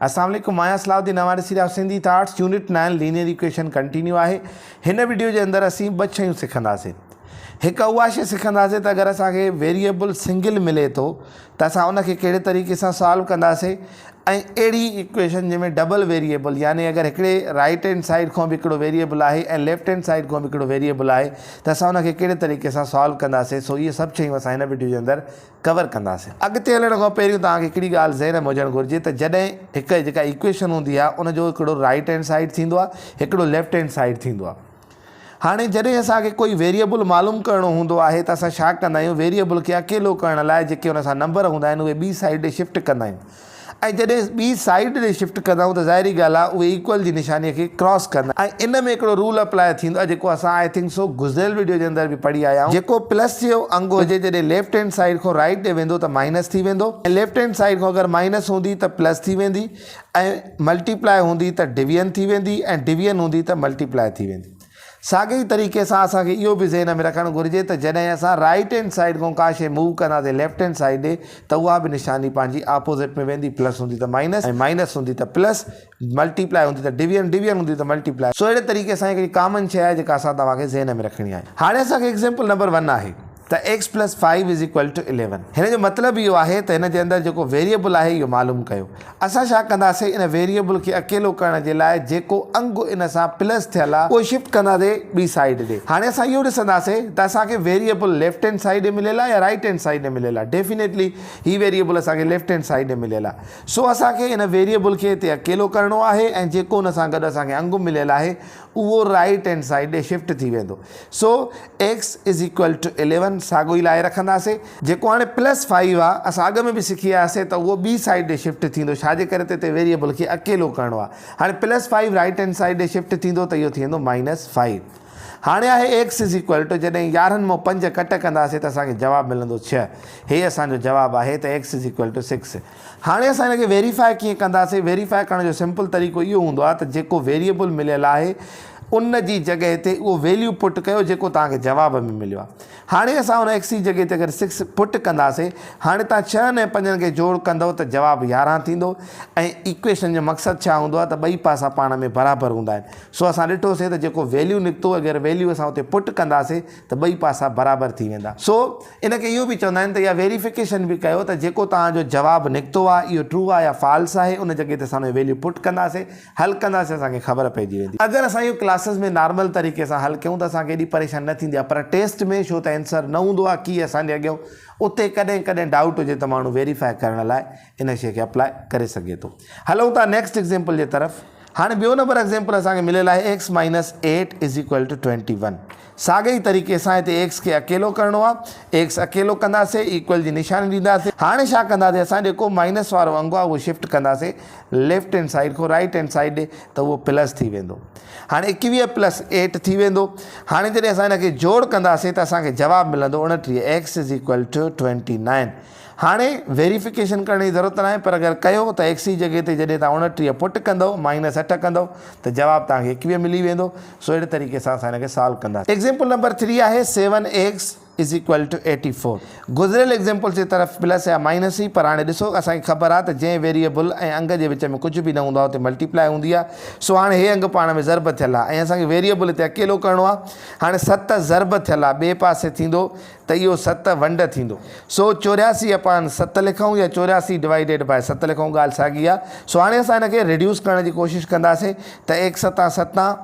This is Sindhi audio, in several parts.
السلام عليڪم مان آهيان صلاح الدين اوهان ڏسي رهيا آهيو Sindhi thoughts unit 9 linear equation continue آهي هن وڊيو جي اندر اسين ٻه شيون سکنداسين هڪ اها شي سکنداسين ته اگر اسان کي ويريبل سنگل ملي ٿو ته اسان ان کي ڪهڙي طريقي سان سالو ڪنداسين ۽ اهڙي ايڪويشن جنهن ۾ ڊبل ويريبل يعني اگر هڪڙي رائٽ هينڊ سائيڊ کان به هڪڙو ويريبل آهي ۽ ليفٽ هينڊ سائيڊ کان به هڪڙو ويريبل آهي ته اسان ان کي ڪهڙي طريقي سان سالو ڪنداسين سو اهي سڀ شيون اسان هن وڊيو جي اندر ڪور ڪنداسين. اڳتي هلڻ کان پهريون توهان کي هڪڙي ڳالهه ذهن ۾ هجڻ گهرجي ته جڏهن هڪ جيڪا ايڪويشن هوندي آهي ان جو هڪڙو رائيٽ هينڊ سائيڊ ٿيندو آهي هڪڙو ليفٽ هينڊ سائيڊ ٿيندو آهي. هاڻي جڏهن اسان کي ڪوئي ويريبل معلوم ڪرڻو هوندو آهي ته اسان ڇا ڪندا آهيون ويريبل کي اڪيلو ڪرڻ لاء جيڪي ان سان نمبر هوندا آهن اهي ٻي سائيڊ ڏي شفٽ ڪندا آهيون ۽ جڏهن ٻي سائيڊ ڏي شفٽ ڪندا آهيون ته ظاهري ڳالهه آهي اهي ايڪول جي نشاني کي ڪراس ڪندا ۽ ان ۾ هڪڙو رول اپلاء ٿيندو آهي جيڪو اسان I think سو گذريل وڊيو جي اندر به پڙهي آيا آهيون جيڪو پلس جو انگ هجي جڏهن ليفٽ هينڊ سائيڊ کان رائيٽ ڏي ويندو ته مائنس ٿي ويندو ۽ ليفٽ هينڊ سائيڊ کان اگر مائنس هوندي ته پلس ٿي ويندي ۽ ملٽيپلاء هوندي ته ڊويزن ٿي ويندي ۽ ڊويزن هوندي ته ملٽيپلاء ٿي ويندي. ساڳئي ئي طريقي سان اسان کي اهو به ذهن ۾ رکڻ گهرجي ته جڏهن اسان رائيٽ هينڊ سائيڊ کان ڪا شيء موو ڪنداسين ليفٽ هينڊ سائيڊ ڏي ته اها به نشاني پنهنجي آپوزٽ ۾ ويندي پلس هوندي ته مائنس ۽ مائنس هوندي ته پلس ملٽي پلائي هوندي ته ڊويزن ڊويزن هوندي ته ملٽي پلائي سو اهڙي طريقي سان هڪڙي ڪامن شيء آهي جيڪا اسان توهان کي ذهن ۾ رکڻي آهي هاڻي اسان کي ايگزيمپل نمبر ون آهي ته X plus five is equal to eleven هن جو مطلب اهو آهي ته هن جي اندر جيڪو ويريبل آهي اهو معلوم ڪيو. اسان ڇا ڪنداسين ان ويريبل کي اڪيلو ڪرڻ جي لاء جيڪو انگ ان سان پلس ٿيل آهي اهو شفٽ ڪنداسين ٻي سائيڊ ڏي. هاڻي اسان اهو ڏسنداسين ته اسان کي ويريبل ليفٽ هينڊ سائيڊ ڏي مليل آهي يا رائيٽ هينڊ سائيڊ ڏي مليل آهي. ڊيفينيٽلي هي ويريبل اسان کي ليفٽ هينڊ سائيڊ ڏي مليل آهي. سو اسان کي ان ويريبل کي هتي اڪيلو ڪرڻو آهي ۽ جيڪو ان سان گڏ اسان کي انگ مليل آهي اهو رائيٽ هينڊ سائيڊ ڏي شفٽ ٿي ويندو. سو X is equal two eleven ساڳو ئي لائي رکنداسي. جيڪو هاڻي پلس فائيو آ اسان اڳ ۾ به سکي آياسي ته اهو ٻي سائيڊ ڏي شفٽ ٿيندو ڇا جي ڪري ته هتي ويريبل کي اڪيلو ڪرڻو آ. هاڻي plus five right hand side ڏي شفٽ ٿيندو ته اهو ٿي ويندو مائنس فائيو. هاڻي آهي ايڪس is equal two جڏهن يارهن مان پنج ڪٽ ڪنداسي ته اسان کي جواب ملندو ڇهه. هي اسان جو جواب آهي ته X is equal two six. هاڻي اسان هن کي ويريفائي ڪيئن ڪنداسين؟ ويريفائي ڪرڻ جو سمپل طريقو اهو هوندو آهي ته جيڪو ويريبل مليل آهي ان جي جڳهه تي اهو ويليو پٽ ڪيو جيڪو توهان کي جواب ۾ مليو آهي. هاڻي اسان ان ايڪس جي جڳهه تي اگر سڪس پٽ ڪنداسين هاڻي توهان ڇهن ۽ پنجن کي جوڙ ڪندؤ ته جواب يارهن ٿيندو ۽ ايڪويشن جو مقصد ڇا هوندو آهي ته ٻئي پاسا پاڻ ۾ برابر هوندا آهن سو اسان ڏٺوسين ته جيڪو ويليو نڪتو اگر ويليو اسان اتي پٽ ڪنداسين ته ٻئي پاسا برابر ٿي ويندا سو ان کي اهو به چوندا آهن ته اها ويريفڪيشن به ڪيو ته جيڪو توهان جو جواب نڪتو آهي اهو ٽرو آهي يا فالس آهي ان جڳهه تي اسان ان جو ويليو پٽ ڪنداسين حل ڪنداسين اسان کي خبر پئجي ويندي. اگر اسان اهو ڪلاسز ۾ نارمل طريقي سان حل ڪيون ته اسان کي ايڏي پريشاني نه ٿيندي آهي پر ٽيسٽ ۾ ڇو ته اينسر نه هوندو آهي ڪي اسان جي اڳيان اتي ڪڏهن ڪڏهن ڊائوٽ هجي ته ماڻهو ويريفائي ڪرڻ لاء ان شيء کي اپلاء ڪري سگهي ٿو. هلون ٿا نيڪسٽ ايگزيمپل جي طرف. هاڻي ٻيو نمبر ايگزيمپل اسان کي مليل آهي x minus eight is equal two twenty one. ساڳئي ئي طريقي سان هتي ايڪس کي اڪيلو ڪرڻو آهي. ايڪس اڪيلو ڪنداسين ايڪول جي نشاني ڏينداسين. هاڻي ڇا ڪنداسين اسان جيڪو مائنس وارو انگ آهي اهو شفٽ ڪنداسين ليفٽ هينڊ سائيڊ کان رائيٽ هينڊ سائيڊ ڏي ته اهو پلس ٿي ويندو. هاڻي ايڪويهه پلس ايٽ ٿي ويندو. هاڻي جڏهن اسان هن کي جوڙ ڪنداسين ته اسان کي جواب ملندو اڻٽيهه X is equal two twenty nine. هاڻي ويريفڪيشن ڪرڻ جي ضرورت ناهي پر اگر ڪيو ته ايڪس جي جڳهه تي جڏهن توهان 29 پٽ ڪندؤ مائنس اٺ ڪندؤ ته جواب توهان کي 21 ملي ويندو سو اهڙي طريقي سان اسان هن کي سالو ڪنداسين. ايگزيمپل نمبر ٿري آهي seven x is equal two eighty four گذريل ايگزيمپل جي طرف پلس يا مائنس هئي پر هاڻي ڏسو اسان کي خبر آهي ته جنهن ويريبل ۽ انگ جي وچ ۾ ڪجهه به نه هوندو آهي اتي ملٽيپلائي هوندي آهي سو هاڻي هي انگ پاڻ ۾ ضرب ٿيل آهي ۽ اسان کي ويريبل هتي اڪيلو ڪرڻو آهي هاڻي ست ضرب ٿيل آهي ٻئي پاسي ٿيندو ته اهو ست ونڊ ٿيندو. سو 84 اپان ست لکون يا 84 ڊوائيڊيڊ باء ست لکون ڳالهه ساڳي آهي. سو هاڻي اسان هن کي ريڊيوس ڪرڻ جي ڪوشش ڪنداسين ته ايڪ ستان ستان،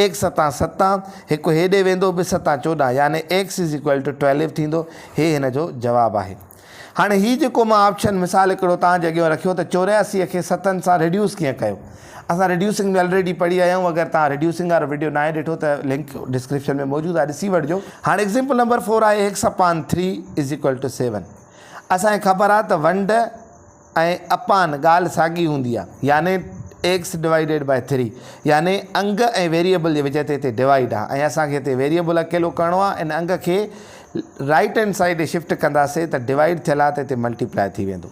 ايڪ ستان ستان، هڪ هيڏي ويندو ٻه ستان چوڏهن يعني X is equal two twelve ٿيندو. هي هن جو جواب آهي. هاڻي هي جيڪو مان آپشن مثال هڪڙو توهان جي اڳيان رکيو ته 84 کي ستن سان ريڊيوس ڪيئن ڪيو. اسان ريڊيوسنگ ۾ الريڊي پڙهي آيا آهيون اگر توهان ريڊيوسنگ وارو وڊيو ناهي ڏٺو ته لنڪ ڊسڪرپشن ۾ موجود آهي ڏسي وٺجو. هاڻي ايگزيمپل نمبر فور آهي X upon three is equal two seven اسان کي خبر آهي ته ونڊ ۽ اپان ڳالهه ساڳي هوندي آهي يعني ايڪس ڊوائيڊيڊ باء ٿري يعني انگ ۽ ويريبل جي وچ تي هتي ڊوائيڊ آهي ۽ اسان کي هتي ويريبل اڪيلو ڪرڻو آهي ان انگ کي رائيٽ هينڊ سائيڊ ڏي شفٽ ڪنداسين ته ڊوائيڊ ٿيل آهي ته هتي ملٽيپلائي ٿي ويندو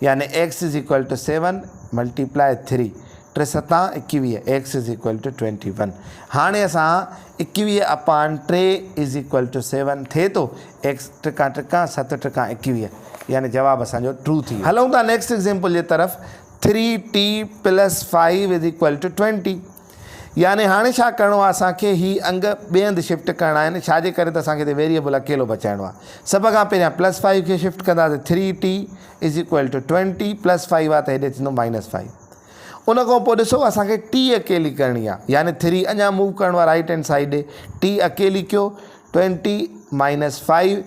يعني X is equal two seven multiply three ٽي ستان ايڪويهه X is equal two twenty one هاڻي اسان ايڪويهه upon T is equal two seven ٿئي ٿو ايڪس ٽڪان ٽڪان ست ٽڪان ايڪويهه يعني جواب اسان جو ٽرو ٿي ويو. هلون ٿا نيڪسٽ ايگزيمپل جي طرف. Three T plus five is equal to 20. يعني هاڻي ڇا ڪرڻو آهي اسان کي هي انگ ٻئي هنڌ شفٽ ڪرڻا آهن، ڇا جي ڪري ته اسان کي هتي ويريبل اڪيلو بچائڻو آهي. سڀ کان پهريان پلس فائيو کي شفٽ ڪنداسين، three T is equal to 20 plus five آهي ته هيڏي ٿيندو مائنس فائيو. ان کان پوء ڏسو اسان کي ٽي اڪيلي ڪرڻي آهي، يعني ٿري اڃا موو ڪرڻو آهي رائيٽ هينڊ سائيڊ ڏي، ٽي اڪيلي ڪيو 20 مائنس فائيو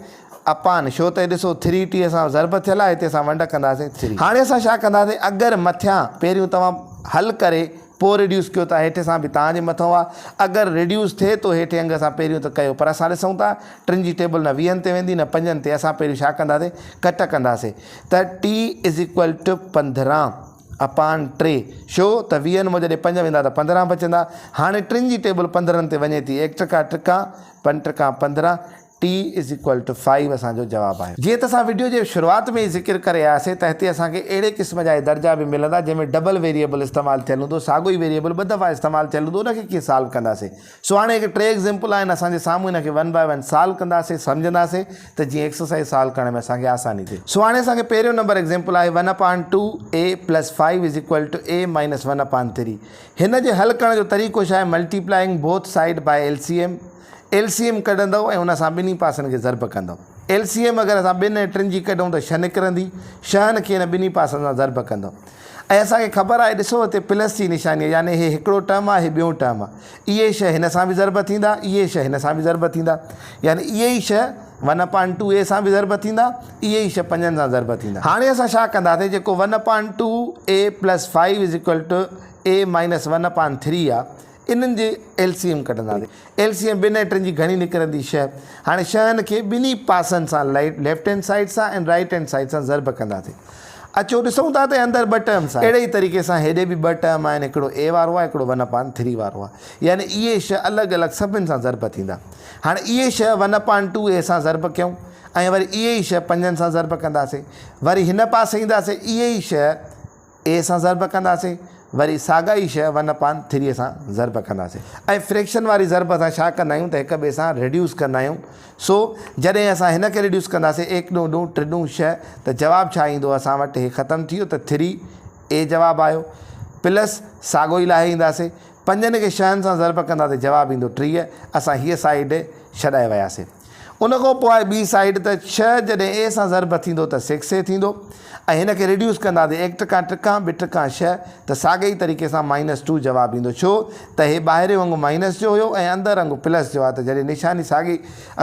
اپان، ڇو ته ڏسو ٿري ٽي سان ضرب ٿيل آهي، هتي اسان ونڊ ڪنداسين ٿري. هاڻي اسان ڇا ڪنداسين، اگر مٿيان پهريون توهان حل ڪري پوء ريڊيوس ڪيو ٿا، هيٺ سان به توهان جي مٿئون آهي، اگر ريڊيوس ٿئي ٿو هيٺين انگ سان پهريون ته ڪيو، پر اسان ڏسون ٿا ٽن جي ٽيبل نه ويهن تي ويندي نه پنجن تي، اسان پهريون ڇا ڪنداسين ڪٽ ڪنداسين ته ٽي is equal two 15 upon T, ڇو ته ويهن مان جڏهن پنج ويندا ته 15 بچندا، هاڻي ٽن جي ٽيبل 15 تي وڃي ٿي، ايڪ ٽڪا ٽڪا، پنج ٽڪا 15، T is equal two five اسان جو جواب آهي. جيئن ته اسان وڊيو جي شروعات ۾ ئي ذڪر ڪري آياسين ته هتي اسان کي اهڙي قسم جا درجا به ملندا جنهن ۾ ڊبل ويريئبل استعمال ٿيل هوندو، ساڳيو ئي ويريئبل ٻه دفعا استعمال ٿيل هوندو، ان کي ڪيئن سالو ڪنداسين. سو هاڻي هڪ ٽي ايگزيمپل آهن اسان جي سامهون، ان کي ون باء ون سالو ڪنداسين، سمجهنداسين ته جيئن ايڪسرسائيز سالو ڪرڻ ۾ اسان کي آساني ٿئي. سو هاڻي اسان کي پهريون نمبر ايگزيمپل آهي one upon two A plus five is equal to A minus one upon three. هن جي حل ڪرڻ جو طريقو ڇا آهي multiplying both side by L C M, L C M ڪڍندؤ ۽ ان سان ٻنهي پاسن کي ضرب ڪندؤ. ايل سي ايم اگر اسان ٻن ۽ ٽن جي ڪڍون ته ڇهه نڪرندي، ڇهن کي ان ٻنهي پاسن سان ضرب ڪندؤ. ۽ اسان کي خبر آهي ڏسو هتي پلس جي نشاني آهي يعني هي هڪڙو ٽرم آهي هي ٻيون ٽرم آهي. اهي ڇهه هن سان به ضرب ٿيندا اهي ڇهه هن سان به ضرب ٿيندا يعني اهي ئي ڇهه ون اپان ٽو اي سان به ضرب ٿيندا اهي ئي ڇهه پنجن سان ضرب ٿيندا. هاڻي اسان ڇا ڪنداسين جيڪو one upon two A plus five is equal to A minus one upon three آهي انهن جي ايل سي ايم ڪڍنداسين. ايل سي ايم ٻن ۽ ٽن جي گهڻي نڪرندي ڇهه. هاڻي ڇهن کي ٻنهي پاسن سان ليفٽ هينڊ سائيڊ سان ۽ رائيٽ هينڊ سائيڊ سان ضرب ڪنداسين. اچو ڏسون ٿا ته اندر ٻه ٽرمس آهن. اهڙي ئي طريقي سان هيڏي به ٻه ٽرم آهن هڪڙو اي وارو آهي هڪڙو ون اپان ٿري وارو آهي. يعني اهي ڇهه الڳ الڳ سڀن سان ضرب ٿيندا. هاڻي اهي ڇهه ون اپان ٽو اي سان ضرب ڪيون ۽ وري اهي ئي ڇهه پنجن سان ضرب ڪنداسين. وري هن پاسي اينداسين اهي ئي ڇهه اي سان ضرب ڪنداسين وري ساڳا ئي شيء ون اپان ٿري سان ضرب ڪنداسين ۽ فريڪشن واري ضرب اسان ڇا ڪندا آهيون ته هڪ ٻئي سان ريڊيوس ڪندا آهيون سو جڏهن اسان هن کي ريڊيوس ڪنداسين ايڪ ڏون ڏون ٽي ڏون ڇهه ته جواب ڇا ايندو اسان وٽ هي ختم ٿي ويو ته ٿري اي جواب آيو پلس ساڳو ئي لاهي اينداسين پنجن کي ڇهن سان ضرب ڪنداسين جواب ايندو 30 اسان هيء سائيڊ ڇڏائي وياسين. ان کان پوء آهي ٻي سائيڊ ته ڇهه جڏهن اي سان ضرب ٿيندو ته سڪس اي ٿيندو ۽ هن کي ريڊيوس ڪنداسين ايڪ ٽڪا ٽڪا ٻه ٽڪا ڇهه ته ساڳئي ئي طريقي سان مائنس ٽو جواب ايندو ڇو ته هي ٻاهريون انگ مائنس جو هيو ۽ اندر انگ پلس جو آهي ته جڏهن نشاني ساڳي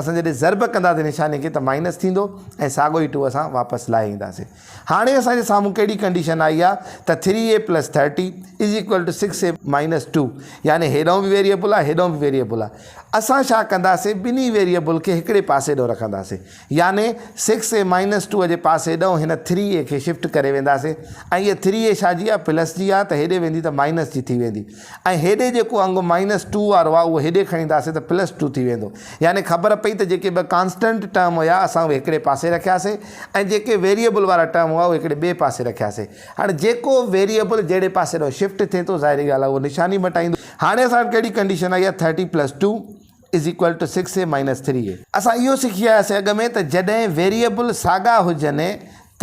اسان جڏهن ضرب ڪنداسين نشاني کي ته مائنس ٿيندو ۽ ساڳو ئي ٽو اسان واپس لاهي اينداسين. هاڻي اسان جي سامهون ڪهڙي ڪنڊيشن آئي آهي ته three A plus thirty is equal to six A minus two يعني هيڏانهن به ويريئبل آهي هيڏانهن به ويريئبل آهي اسان ڇا ڪنداسين ٻنهي ويريئبل کي هڪڙي پاسي ڏانهن رکنداسين يعني سڪس اي مائنس ٽو جي پاسي ڏانهن هن ٿري اي کي شفٽ ڪري وينداسين ۽ هيء ٿري اي ڇا جي آهي پلس جي آهي ته هيڏي ويندي ته مائنس جي ٿي ويندي ۽ هيڏي جيڪو انگ مائنس ٽو وارو آهي اهو هيڏي کڻي اينداسين ته پلس ٽو ٿي ويندو. يعني خبر پئي ته جيڪي ٻه ڪانسٽنٽ ٽرم هيا اسان اهي هڪڙي پاسي رکياسين ۽ جيڪي ويريئبل وارا ٽرم هئا اهي هڪڙي ٻئي پاسي رکياسين. هاڻي جيڪو ويريئبل جهڙي پاسي ڏانهن شفٽ ٿئي ٿو ظاهري ڳالهه آهي اهو نشاني مٽائيندو. هاڻي اسان وٽ ڪهڙي ڪنڊيشن آئي آهي thirty plus two is equal to six A minus three A. اسان اهو سکي آياسين اڳ ۾ ته جڏهن ويريئبل ساڳا هجن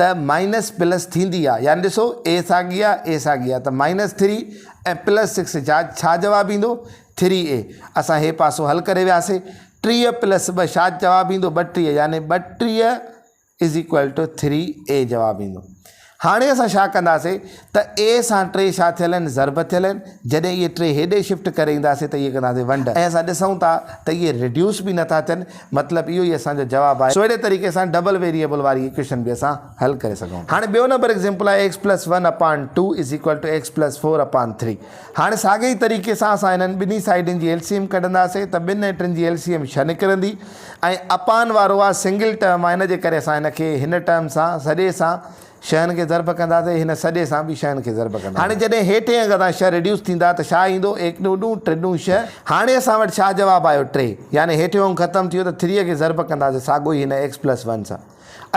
ته مائنس پلس ٿيندي آ يعني ڏسو اي ساڳي آ اي ساڳي آ ته مائنس ٿري ۽ پلس سڪس جا ڇا جواب ايندو ٿري اي اسان هي پاسو حل ڪري وياسي 30 پلس ٻه ڇا جواب ايندو 32 يعني 32 is equal to three A جواب ايندو هاڻي اسان ڇا ڪنداسي ته اي سان ٽي ڇا ٿيل آهن ضرب ٿيل آهن جڏهن اهي ٽي هيڏي شفٽ ڪري اينداسي ته اهي ڪنداسي ونڊ ۽ اسان ڏسون ٿا ته اهي ريڊيوس به نٿا ٿين مطلب اهو ئي اسان جو جواب آهي. سو اهڙي طريقي سان ڊبل ويريئبل واري ايڪويشن به اسان حل ڪري سگهون ٿا. هاڻي ٻيو نمبر ايگزيمپل آهي X plus one upon two is equal to X plus four upon three. هاڻي ساڳئي ئي طريقي سان اسان انهن ٻنهي سائيڊن جي ايل سي ايم ڪڍنداسين ته ٻن ۽ ٽن جي ايل سي ايم ڇهه نڪرندي ۽ اپان وارو آهي سنگل ٽرم آهي ان جي ڪري اسان هن کي هن ٽرم سان سڄي سان شين کي ضرب ڪنداسين، هن سڄي سان به شين کي ضرب ڪنداسين. هاڻي جڏهن هيٺين انگ تان ڇهه ريڊيوس ٿيندا ته ڇا ايندو؟ ايڪ ڏون ڏون، ٽي ڏون ڇهه. هاڻي اسان وٽ ڇا جواب آيو؟ ٽي. يعني هيٺيون انگ ختم ٿي ويو ته ٿريء کي ضرب ڪنداسين ساڳيو ئي هن ايڪس پلس ون سان.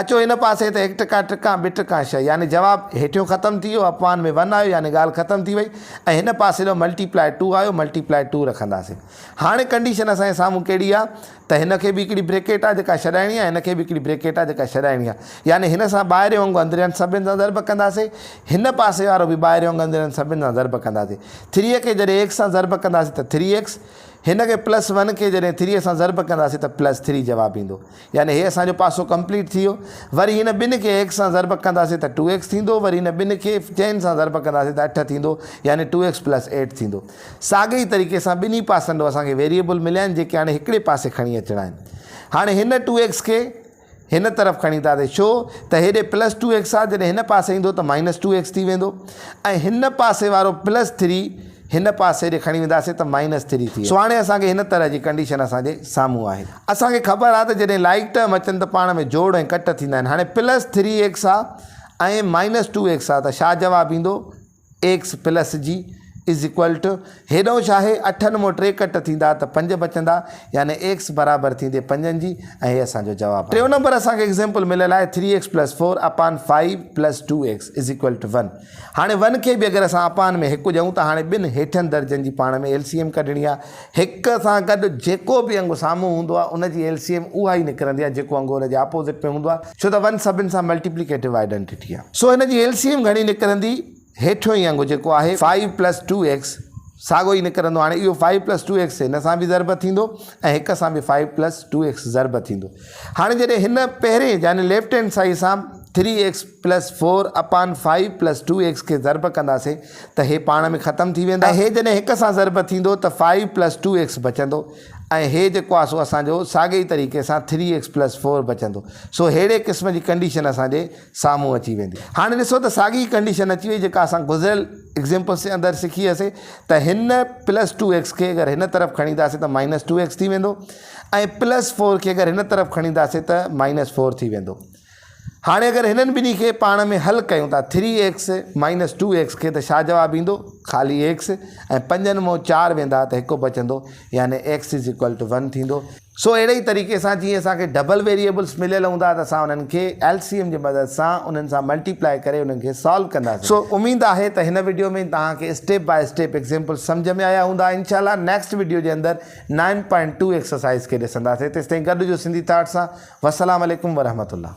اچو هن پاسي ته هڪ ٽڪا ٽڪا ٻه ٽڪا ڇهه يعني جواب هيٺيون ختم ٿي ويو اپان ۾ ون آيو يعني ڳالهه ختم ٿي وئي ۽ هن پاسي ڏو ملٽي پلائي ٽو آيو ملٽي پلائي ٽو رکنداسين هاڻي ڪنڊيشن اسان جي سامهون ڪهڙي آ ته هن کي به هڪڙي بريڪيٽ آ جيڪا ڇڏائڻي آ هن کي به هڪڙي بريڪيٽ آ جيڪا ڇڏائڻي آ يعني هن سان ٻاهريون انگ اندرين سڀن سان ضرب ڪنداسين هن پاسي وارو به ٻاهريون انگ اندرين سڀن سان ضرب ڪنداسين ٿريء کي جڏهن ايڪس سان ضرب ڪنداسين ته ٿري ايڪس هن کي پلس ون کي جڏهن ٿريء سان ضرب ڪنداسين ته پلس ٿري جواب ايندو يعني هي اسان جو پاسو ڪمپليٽ ٿي ويو. وري هن ٻن کي ايڪس سان ضرب ڪنداسين ته ٽو ايڪس ٿيندو وري هن ٻن کي چئن سان ضرب ڪنداسين ته اٺ ٿيندو يعني ٽو ايڪس پلس ايٽ ٿيندو. ساڳئي ئي طريقي سان ٻنهي پاسن ڏو اسان کي ويريئبل مليا آهن جيڪي هاڻي هڪڙي پاسي کڻي اچڻا آهن. هاڻي هن ٽو ايڪس کي هن طرف کڻي ٿا ته ڇو ته هيڏي پلس ٽو ايڪس آهي جڏهن هن پاسي ايندو ته مائنس ٽو ايڪس ٿي ويندو ۽ هن پاسي وارو پلس ٿري هن پاسي ڏي کڻي وينداسين ته مائنس ٿري ٿي سو هاڻي اسان کي هن طرح جي ڪنڊيشن اسان جي سامهون آهي. اسان کي خبر آهي ته جڏهن لائيڪ ٽرم اچن ته پاڻ ۾ جوڙ ۽ ڪٽ ٿيندا آهن هاڻي پلس ٿري ايڪس آهي ۽ مائنس ٽو ايڪس آهي ته ڇا جواب ايندو ايڪس پلس جي is equal two هيڏانهن ڇا آهي اٺن مون ٽي ڪٽ ٿيندا ته پنج بچندا يعني ايڪس برابر ٿيندي پنجن جي ۽ هي اسان جو جواب آهي. ٽيون نمبر اسان کي ايگزيمپل مليل آهي three x plus four upon five plus two x is equal to one هاڻي ون کي به اگر اسان اپان ۾ هڪ ڏيون ته هاڻي ٻن هيٺين درجن جي پاڻ ۾ ايل سي ايم ڪڍڻي آهي هڪ سان گڏ جيڪو به انگ سامهون هوندو آهي ان جي ايل سي ايم اها ئي نڪرندي آهي جيڪو انگ ان جي آپوزٽ ۾ هوندو آهي ڇو ته ون سڀن سان ملٽيپليڪيٽو آئيڊنٽيٽي آهي سو هن جي ايل سي ايم گهڻي نڪرندي هيٺيون ئي انگ جيڪو آهي فائيو پلس ٽو ايڪس ساڳو ئي نڪرندو هاڻي اهو فائيو پلس ٽو ايڪس هن سان به ضرب ٿيندو ۽ هڪ سان به فائيو پلس ٽو ايڪس ضرب ٿيندو هاڻي جڏهن هن پهرين يعني ليفٽ هينڊ سائيڊ سان three x plus four upon five plus two x کي ضرب ڪنداسين ته هي پاڻ ۾ ختم ٿي ويندا ۽ هي جڏهن هڪ سان ضرب ٿيندو ته فائيو پلس ٽو ايڪس بچندو ۽ هي جيڪو آهي سو اسان جو ساڳئي ئي طريقي سان ٿري ايڪس پلس فور بچندو سو ههڙي قسم جي ڪنڊيشن اسان جي سامهون اچي ويندي. هاڻي ڏسو ته ساڳي ئي ڪنڊيشن اچي وئي جيڪا اسان گذريل ايگزيمپلس جي اندر سکي هئسي ته هن پلس ٽو ايڪس کي اگر هن طرف کڻي اينداسين ته مائنس ٽو ايڪس ٿي ويندو ۽ پلس فور کي اگر هن طرف کڻي اينداسين ته مائنس فور ٿي ويندو. هاڻي اگر هنن ٻنهي کي پاڻ ۾ حل ڪيون ٿا three x minus two x کي ته ڇا جواب ايندو خالي ايڪس ۽ پنجن مون چار ويندا ته هڪ بچندو يعني x is equal to one ٿيندو. سو اهڙي ئي طريقي سان جيئن اسان کي ڊبل ويريبلس مليل هوندا ته اسان انهن کي ايل سي ايم جي مدد سان انهن سان ملٽيپلائي ڪري انهن کي سالو ڪنداسين. سو اميد آهي ته هن وڊيو ۾ توهان کي اسٽيپ باء اسٽيپ ايگزيمپلس سمجهه ۾ آيا هوندا انشاء الله نيڪسٽ وڊيو جي اندر نائن پوائنٽ ٽو ايڪسرسائز کي ڏسنداسين تيستائين گڏ هجو سنڌي ٿاٽس سان والسلام عليڪم ورحمة الله.